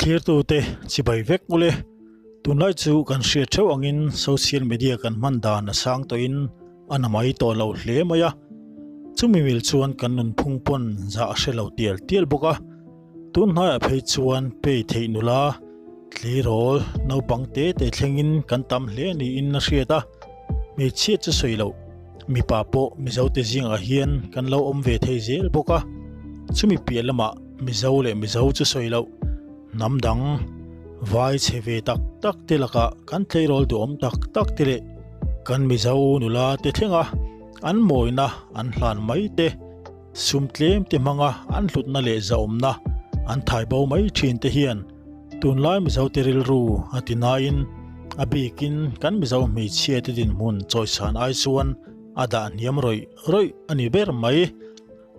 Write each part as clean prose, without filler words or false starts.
Thlirtute chibai vek ule. Tunlai chu kan hriat theuh angin social media kan hman dan a sang tawhin a na mai tawh lo hle mai a. Chumi mil chuan kan nunphung pawn zah a hre lo tial tial bawk a. Tun hnaiah phei chuan pei theih nula, tleirawl, naupang te te thlengin kan tam hle niin a hriat a. Hmeichhia chu sawi loh, mipa pawh Mizote zingah hian kan lo awm ve thei zel bawk a. Chumi piah lamah Mizo leh Mizo chu sawi loh, hnam dang vai chhe ve tak tak te lakah kan tleirawl duhawm tak tak te leh kan Mizo nula te thlenga an mawina an hlan mai te, Sum tlem te hmanga an hlutna leh zahawmna an thai bo mai thin te hian tunlai Mizote rilru a ti nain a bikin kan Mizo hmeichhia te dinhmun chawisan ai chuan a dah hniam rawih rawih a ni ber mai.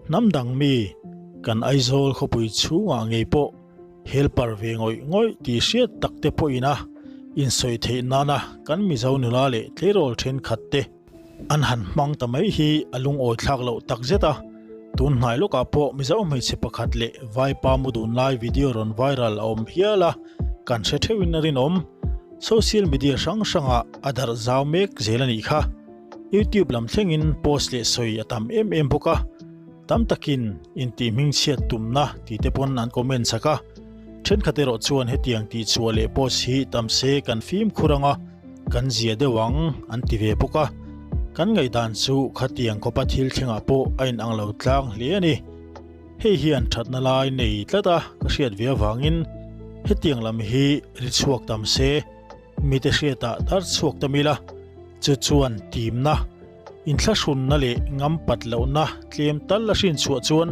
Hnam dang mi kan Aizawl khawpui chhungah ngei pawh helper ve ngawih ngawih tih hriat tak te pawhin a insawi theih nana kan Mizo nula leh tleirawl thenkhat te An han hmang ta mai hi a lungawi thlak loh tak zet a, tun hnai lawkah pawh Mizo hmeichhe pakhat leh Vaipa mu dun lai video rawn viral a awm hial a, kan hre theuhin a rinawm. Social media hrang hrangah a darh zau mek zel a nih kha. YouTube lam thlengin post leh sawi a tam em em bawk a, tam takin intih hmingchhiat tumna tih te pawn an comment chak a, thenkhat erawh chuan hetiang tihchhuah leh post hi tam se kan fimkhur ang a, Kan zia deuh ang an ti ve bawk a, kan ngaihdan chu khatiang khawpa thil thlengah pawh a inang lo tlang hle a ni. Hei hian thatna lai nei tlat a ka hriat ve avangin hetiang lam hi ri chhuak tam se, mite hriatah dar chhuak ta mila, chu chuan timna, inthlahrunna leh ngam pat lohna tlem tal a hrin chhuah chuan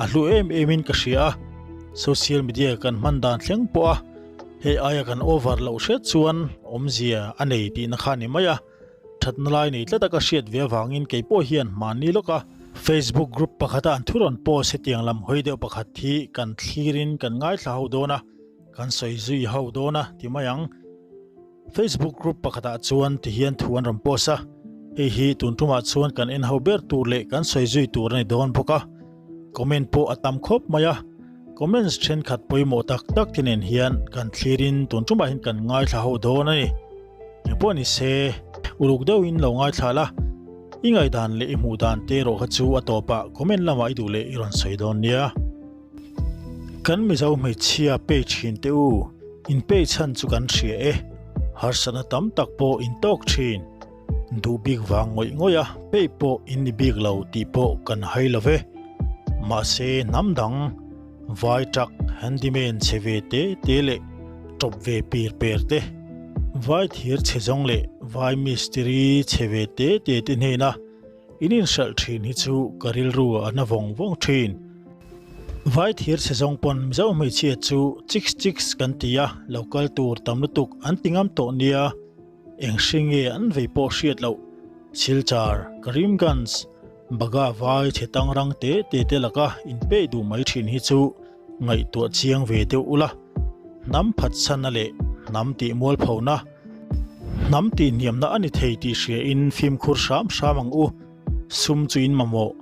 a hlu em emin ka hria a, social media kan hman dan thleng pawh a. Hei aia kan over loh hriat chuan awmzia a nei tihna kha ni mai a, thatna lai nei tlat a ka hriat ve avangin kei pawh hian hmanni lawka Facebook group pakhata an thu rawn post hetiang lam hawi deuh pakhat hi kan thlirin kan ngaithla ho dawn a, kan sawi zui ho dawn a ti mai ang. Facebook group pakhatah chuan ti hian thu an rawn post a, hei hi tun tumah chuan kan en ho ber tur leh kan sawi zui tur a ni dawn bawk a, comment pawh a tam khawp mai a, comments thenkhat pawimawh tak tak te nen hian kan thlirin tun tumah hian kan ngaithla ho dawn a ni. Engpawh ni se, uluk deuhin lo ngaithla la, i ngaihdan leh i hmuh dan te erawh kha chu a tawpah comment lamah i duh leh i rawn sawi dawn nia. Kan Mizo hmeichhia pei thin te u, in pei chhan chu kan hria e, harsatna tam tak pawh in tawk thin, duh bik vang ngawih ngawih a pei pawh in ni bik lo tih pawh kan hai lo ve. Mahse hnam dang, vai truck, handyman chhe ve te te leh tawp ve pir per te, vai thir chhe zawng leh vai mistiri chhe ve te te te hnena In inhralh thin hi chu ka rilru a na vawng vawng thin. Vai thir chhe zawng pawn Mizo hmeichhia chu chiks chiks kan ti a, lo kal tur tam lutuk an ti ngam tawh nia, eng hri nge an vei pawh hriat loh. Silchar, Karimganj, Baga vai chhe tangrang te te te laka inpeih duh mai thin hi chu ngaihtuah chiang ve deuh ula, hnam phatsanna leh hnam tih mualphona, hnam tih hniamna a ni thei tih hriain fimkhur hram hram ang u, sum chu in mamawh,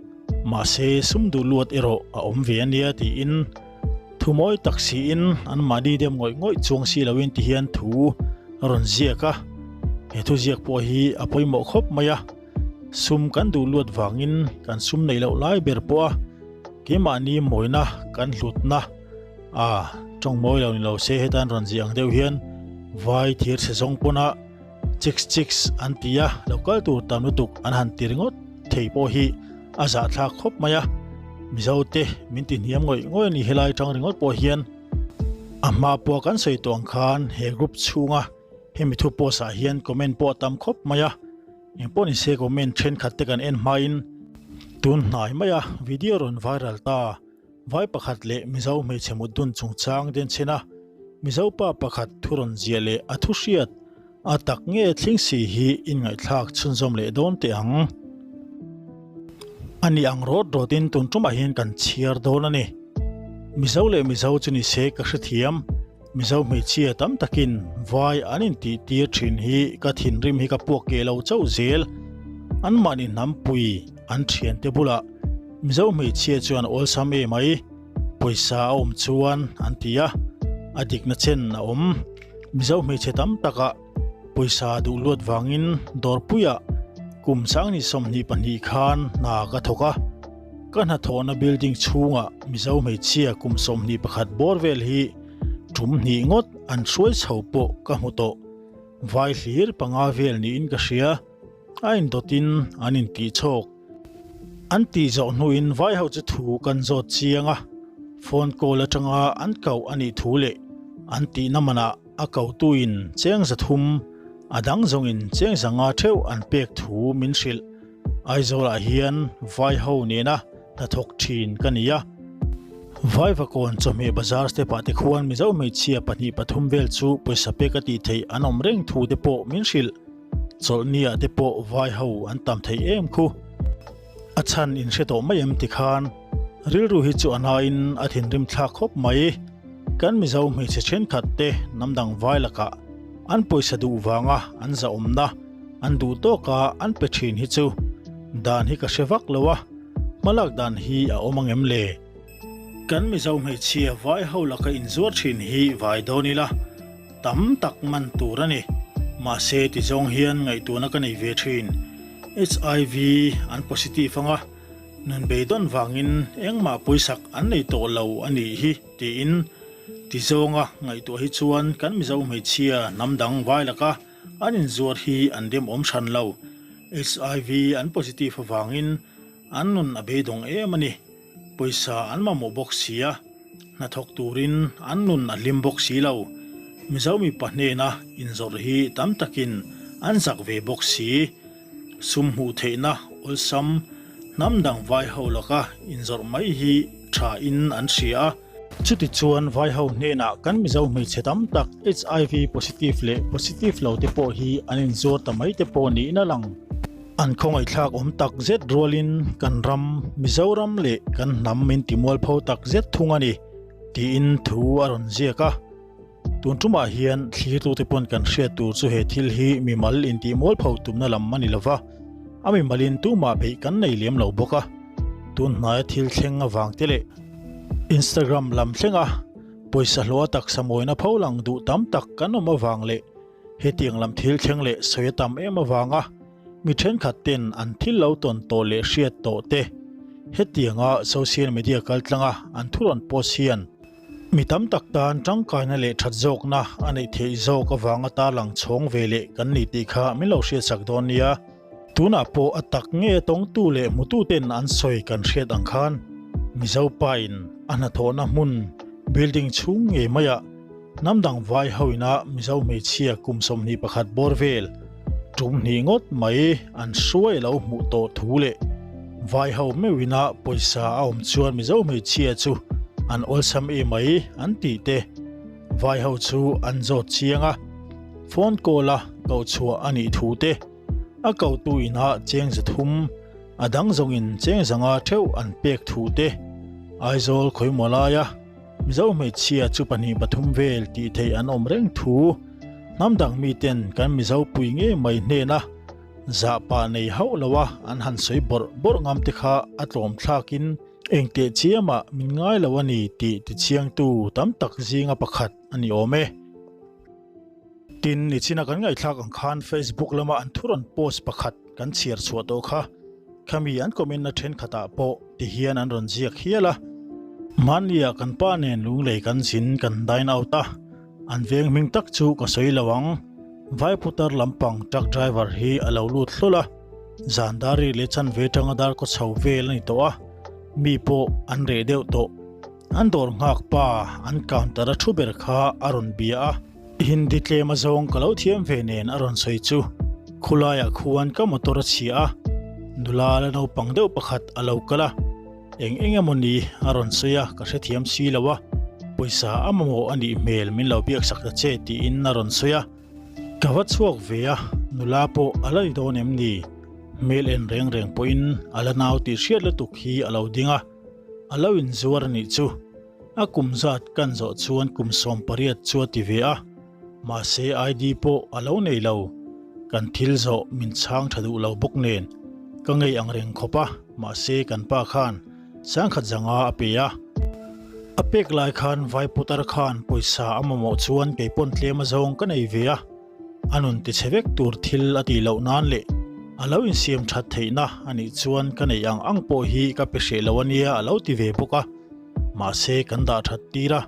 mahse sum duh luat erawh a awm ve a nia tiin thu mawi tak siin anmahni dem ngawih ngawih chuang si loin ti hian thu a rawn ziak a, he thu ziak pawh hi a pawimawh khawp mai a. Sum kan duh luat vangin kan sum neih loh lai ber pawh a keimahni mawina kan hlutna a tawng mawi lo ni lo se hetan rawn ziah ang deuh hian vai thir chhe zawng pawna chiks chiks an ti a lo kal tur tam lutuk an han ti ringawt thei pawh hi a zahthlak khawp mai a Mizo te min ti hniam ngawih ngawih a ni helai tang ringawt pawh hian a hma pawh kan sawi tawh ang khan he group chhunga hemi thu post ah hian comment pawh a tam khawp mai a. Engpawh ni se comment thenkhat te kan en hmain tun hnai mai a video rawn viral ta vai pakhat leh Mizo hmeichhe mut dun chungchang den chhen a Mizo pa pakhat thu rawn ziah leh a thu hriat a tak nge thleng si hi inngaihthlak chhunzawm leh dawn teh ang. A ni ang rawt rawtin tun tumah hian kan chhiar dawn a ni. Mizo leh Mizo chu ni se ka hrethiam. Mizo hmeichhia tam takin vai an intih tir thin hi ka thinrim hi ka puak keh lo chauh zel. Anmahni hnampui an thiante bulah Mizo hmeichhia chuan awlsam e mai, pawisa a awm chuan an ti a. A dikna chen a awm. Mizo hmeichhe tam takah pawisa duh luat vangin dawrpuiah kum sangni 22 khan hna ka thawk a. Ka hnathawhna building chhungah Mizo hmeichhia kum 21 bawr vel hi tum hnih ngawt an hruai chho pawh ka hmu tawh. Vai hlir panga vel niin ka hria. A indawtin an intihchhawk. An tih zawh hnuin vai ho chu thu kan zawt chiang a, phone call atanga an koh a nih thu leh an tihna manah a kotuin cheng 300, a dang zawngin cheng 500 theuh an pek thu min hrilh. Aizawlah hian vai ho nena hnathawk thin ka ni a. Vaivakawn chawhmeh bazar step ah te khuan Mizo hmeichhia pahnih pathum vel chu pawisa pek a tih theih an awm reng thu te pawh min hrilh. Chawlhni ah te pawh vai ho an tam thei em khu. A chhan in hre tawh mai em ti khan rilru hi chu a nain a thinrim thlak khawp mai. Kan Mizo hmeichhe thenkhat te hnam dang vai lakah an pawisa duh vanga an zahawmna an duh tawka an pe thin hi chu dan hi ka hre vak lo a, hmalak dan hi a awm angem le? Kan Mizo hmeichhia vai ho laka inzuar thin hi vai dawn ila. Tam tak man tur a ni. Mahse ti zawng hian ngaihtuahna ka nei ve thin. HIV an positive anga, nun beidawn vangin engmah pawisak an nei tawh lo a nih hi tiin ti zawnga ngaihtuah hi chuan kan Mizo hmeichhia hnam dang vai laka an inzuar hi an demawm hran lo. HIV an positive avangin an nun a beidawng em a ni. Pawisa an mamawh bawk sia, hnathawk turin an nun a hlim bawk si lo. Mizo mipa hnena inzawrh hi tam takin an zak ve bawk si. Sum hmuh theihna awlsam hnam dang vai ho laka inzawrh mai hi tha in an hria a. Chutichuan vai ho hnenah kan Mizo hmeichhe tam tak HIV positive leh positive lo te pawh hi an inzuar ta mai te pawh niin a lang. An khawngaihthlak awm tak zet rualin kan ram, Mizoram leh kan hnam min ti mualpho tak zet thung a ni, tiin thu a rawn ziak a. Tun tumah hian thlirtute pawn kan hriat tur chu he thil hi mimal intih mualpho tumna lam a ni lova, a mimalin tumah beih kan nei lem lo bawk a. Tun hnaia thil thleng avang te leh Instagram lam thlenga pawisa hlawha taksa mawina pho lang duh tam tak kan awm avang leh Hetiang lam thil thleng leh sawi a tam em avanga mi thenkhat ten an thil lo tawn tawh leh hriat tawh te hetianga social media kaltlanga an thu rawn post hian mi tam tak tan tangkaina leh that zawkna a neih theih zawk avanga tarlang chhawng ve leh kan ni tih kha min lo hriatsak dawn nia. Tunah pawh a tak nge tawngtu leh hmutu ten an sawi kan hriat ang khan Mizo pa in a hnathawhna hmun building chhung ngei maiah Hnam dang vai ho ina Mizo hmeichhia kum 21 bawr vel tum hnih ngawt mai an hruai lo hmuh tawh thu leh vai ho meuh ina pawisa a awm chuan Mizo hmeichhia chu an awlsam em mai an tih te vai ho chu an zawt chiang a, phone call a koh chhuah a nih thu te a kotu ina cheng 300 a dang zawngin cheng 500 theuh an pek thu te Aizawl khawimaw laia Mizo hmeichhia chu pahnih pathum vel tih theih an awm reng thu hnam dang miten kan Mizo pui ngei mai hnena zah pah nei hauh lo a an han sawi bawrh bawrh ngam te kha a tlawm thlakin eng teh chiamah min ngai lo a ni tih tichiangtu tam tak zinga pakhat a ni awm e. Tin, nichina kan ngaihthlak ang khan Facebook lama an thu rawn post pakhat kan chhiar chhuah tawh kha. Khami an comment na thenkhatah pawh ti hian an rawn ziak hial a. Hmannia kan pa nen lunglei kan zin kan dine out a, an veng hming tak chu ka sawi lo ang. Vaiputar lampang truck driver hi a lo lut hlawl a, zan dar ri leh chanve tanga dar kaw chho vel a ni tawh a, mi pawh an reh deuh tawh. An dawr nghak pa an counter a thu ber kha a rawn bia a. Hindi tlem a zawng ka lo thiam ve nen a rawn sawi chu khulaiah khuan ka motor a chhia a, nula la naupang deuh pakhat a lo kal a, eng eng emaw ni a rawn sawi a ka hrethiam si lo a, pawisa a mamawh a nih hmel min lo biaksak ta che tiin a rawn sawi a. Ka va chhuak ve a, nula pawh a la ni dawn em ni? Hmel en reng reng pawhin a la nau tih hriat lutuk hi a lo ding a, a lo inzuar a nih chu. A kum zat kan zawh chuan kum 18 chu a ti ve a, mahse ID pawh a lo nei lo. Kan thil zawh min chhang tha duh lo bawk nen ka ngei ang reng khawp a, mahse kan pa khan 500 a pe a. A pek lai khan vai putar khan pawisa a mamawh chuan kei pawn tlem a zawng ka nei ve a, a nun tichhe vek tur thil a tih loh nan leh a lo insiam that theihna a nih chuan ka neih ang ang pawh hi ka pe hreh lo a nia a lo ti ve bawk a, mahse kan dah that tir a,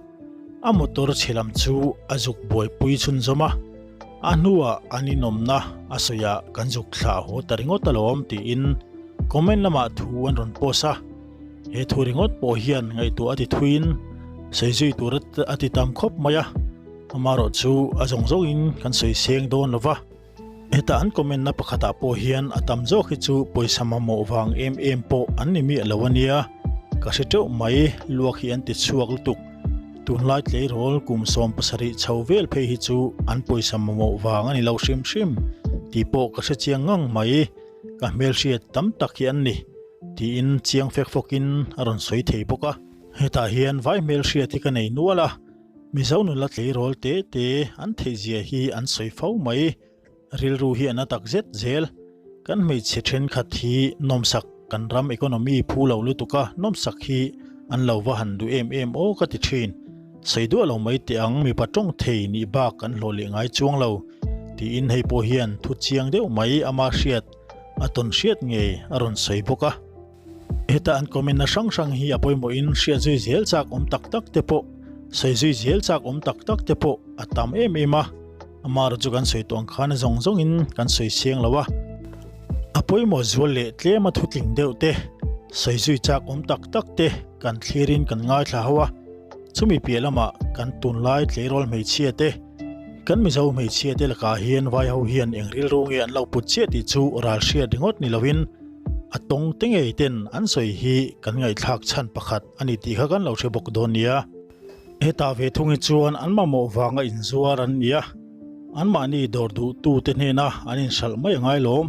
a motor chhe lam chu a zuk buaipui chhunzawm a, a hnuah an inawmna a sawiah kan zuk thlah haw ta ringawt alawm tiin comment lamah thu an rawn post a. He thu ringawt pawh hian ngaihtuah a ti thuiin sawi zui tur a ti tam khawp mai a, amaherawh chu a zawng zawngin kan sawi seng dawn lo va. Heta an comment na pakhatah pawh hian a tam zawk hi chu pawisa mamawh vang em em pawh an ni miah lo a nia, ka hre teuh mai, luak hi an ti chhuak lutuk. Tunlai tleirawl kum 70 chho vel phei hi chu an pawisa mamawh vang a ni lo hrim hrim tih pawh ka hre chiang ngang mai, ka hmelhriat tam tak hi an ni. Tiin chiang fek fawkin a rawn sawi thei bawk a. Hetah hian vai hmelhriat hi ka nei nual a, Mizo nula tleirawl te te an theihzia hi an sawi fo mai. Rilru hi a na tak zet zel. Kan hmeichhe thenkhat hi nawmsak kan ram economy phu lo lutuk a, nawmsak hi an lo va han duh em em aw ka ti thin. Sawi duah lo mai teh ang mipa tawng thei nih bak kan hlawh leh ngai chuang lo tiin hei pawh hian thu chiang deuh mai ama hriat A tawn hriat ngei a rawn sawi bawk a. Heta an comment na hrang hrang hi a pawimawhin hriat zui zel chak awm tak tak te pawh, sawi zui zel chak awm tak tak te pawh a tam em em a. Amaherawhchu chu kan sawi tawh ang khan a zawng zawngin kan sawi siang lo a. A pawimawh zual leh tlem a thutling deuh te, sawi zui chak awm tak tak te kan thlirin kan ngaithla ho a. Chumi piah lamah kan tunlai tleirawl hmeichhia te, Kan Mizo hmeichhia te lakah hian vai ho hian eng rilru nge an lo put chiah tih chu ral hriat ringawt ni loin a tawng te ngei ten an sawi hi kan ngaihthlak chhan pakhat a ni tih kha kan lo hre bawk dawn nia. Hetah ve thung hi chuan an mamawh vanga inzuar an ni a, anmahni dawr duhtu te hnena an inhralh mai a ngai lawm.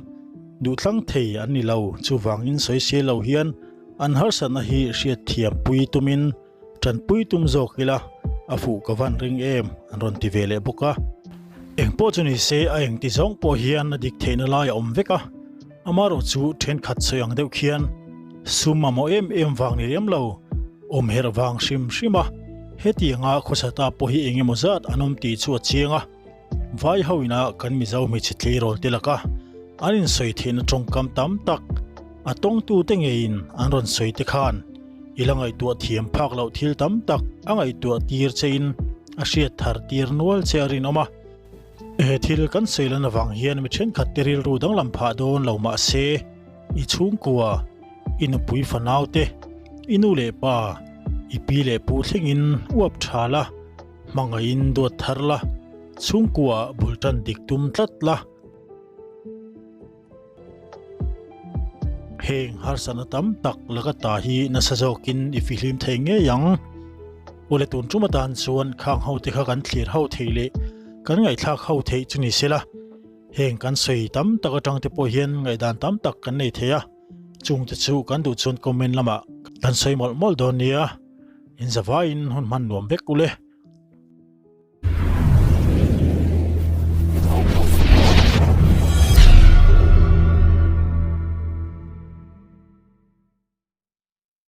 Duhthlang thei an ni lo, chuvangin sawisel lo hian an harsatna hi hriatthiampui tumin Tanpui tum zawk ila a fuh ka van ring em an rawn ti ve leh bawk a. Eng pawh chu ni se a eng ti zawng pawh hian a dik theihna lai a awm vek a, amaherawh chu thenkhat sawi ang deuh khian sum mamawh em em vang ni lem lo, awm herh vang hrim hrim a, hetianga khawsa ta pawh hi eng emaw zat an awm tih chu a chiang a. Vai ho ina kan Mizo hmeichhe tleirawl te laka an insawi theihna tawngkam tam tak a tawngtute ngeiin an rawn sawi te khan i la ngaihtuah thiam phak loh thil tam tak a ngaihtuah tir chein a hriat thar tir nual che a rinawm a. He thil kan sawi lan avang hian mi thenkhat te rilru danglam phah dawn lo mah se i chhungkua, i nupui fanau te, i nu leh pa, i pi leh pu thlengin uap tha la, Hmangaihin duat thar la, chhungkuaah bul tan dik tum tlat la. Heng harsatna tam tak laka ta hi nasa zawkin i fihlim thei ngei ang. Ule tun tum atan chuan khang ho te kha kan thlir ho thei leh kan ngaihthlak ho theih chu ni sela. Heng kan sawi tam tak atang te pawh hian ngaihdan tam tak kan nei thei a, chungte chu kan duh chuan comment lamah kan sawi mawlh mawlh dawn nia. Inzavaiin hun hman nuam vek ule.